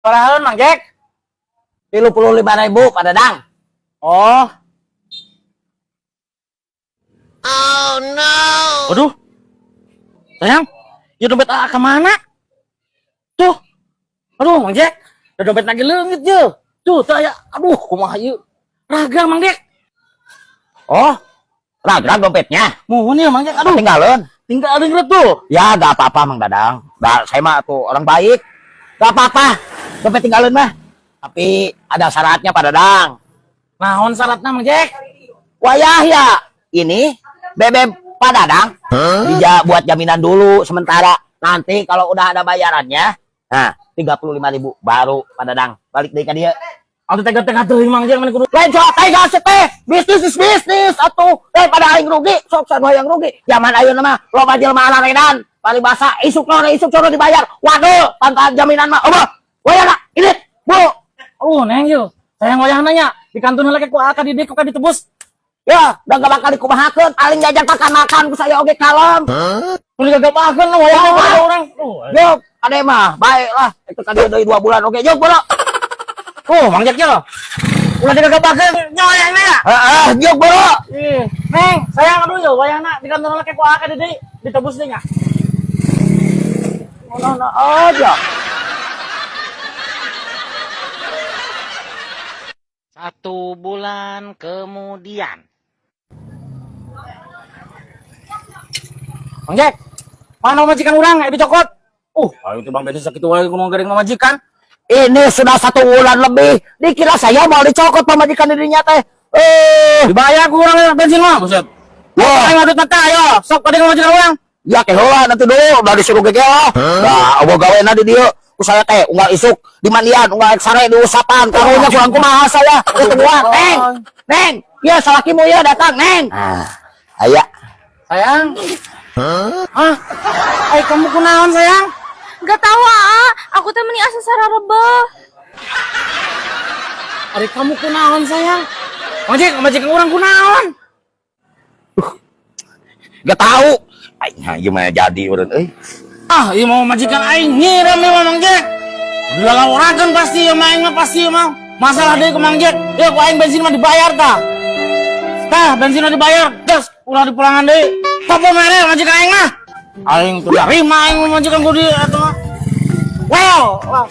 Sabaraha, Mang Jack? 35.000, Pak Dadang. Oh. Oh no. Waduh. Sayang, ya dompet AA kemana? Tuh. Aduh, Mang Jack. Da dompet lagi leungit je. Tuh, tuh aya. Aduh, kumaha ieu? Ragang, Mang Jack. Oh, ragrag dompetnya. Mohon ya, Mang Jack. Aduh, Tinggalin. Tinggal leungit tuh. Ya, gak apa-apa, Mang Dadang. Gak, saya mah tuh orang baik. Gak apa-apa. Dompet tinggalin mah. Tapi ada syaratnya, Pak Dadang. Naon syaratna, Mang Jack? Wayah ya, ini bebek Pak Dadang. Dia buat jaminan dulu sementara. Nanti kalau udah ada bayarannya, nah 35.000 baru Pak Dadang balik deui ka dieu. Atuh tega-tega teuing, Mang Jack, mana kudu. Lain soal tega sih teh, bisnis is bisnis atuh. Pada aing rugi, sok sanu hayang rugi. Zaman ayeuna mah loba jelema araredan, paribasa isuk sore isuk sore dibayar. Waduh, tanpa jaminan mah. Oh, wayahna ini, Bu. Oh, neng yo. Sayang wayahna nya. Di kantun heula ku AA ka didik ku ka ditebus. Ya, udah gak bakal dikumahakeun, paling jajan makan-makan ku saya oge kalem. Kudu gagabakeun lah wayahna Oh. orang. Oh, Jok, ade mah, baik lah. Itu kan deui 2 bulan oge, jok bro. oh, Mang Jack yo. Ulah digagabakeun nya wayahna ya. Heeh, jok bro. Ih, Neng, sayang aduh yo wayahna di kantun heula ku AA ka didik ditebus deui nya. Ngono aja. Satu bulan kemudian. Mang Jack, mana majikan urang dicokot? Ayo tuh Bang Benny sakit wae kudu gering majikan. Ini sudah 1 bulan lebih. Dikira saya mau dicokot pamajikan dirinya teh. Dibayar ku urang ya bensin mah, buset. Wah. Ayo ngadut mata, ayo. Sok tadi majikan urang. Ya keheula nanti dulu udah disuruh gegeo. Nah, eueuh gawena di dieu. Ku saya teh unggal isuk di mandian, unggal sare di usapan. Karunya kurang kumaha saya. Ketemuan, Neng. Neng, ya salakimu ya datang, Neng. Ah, aya. Sayang. Hah? Ay, kamu kunaon, sayang? Gak tahu, Aa. Aku teh meni asa sararebeuh. Ari kamu kunaon, sayang? Majik, majikan urang kunaon? Gak tahu. Ay, nah, gimana jadi urang euy. Ah, ieu mau majikan aing nyiram ieu mah Mang Jack. Dilalaworakeun pasti ieu mah aing mah pasti ieu mah. Masalah deui ku Mang Jack. Yeuh ku aing bensin mah dibayar tah. Tah, bensin mah dibayar. Terus ulah dipulangan deui. Topo mere majikan aing mah. Aing tuh terima aing mah majikan kudu eta mah. Wow. Wow.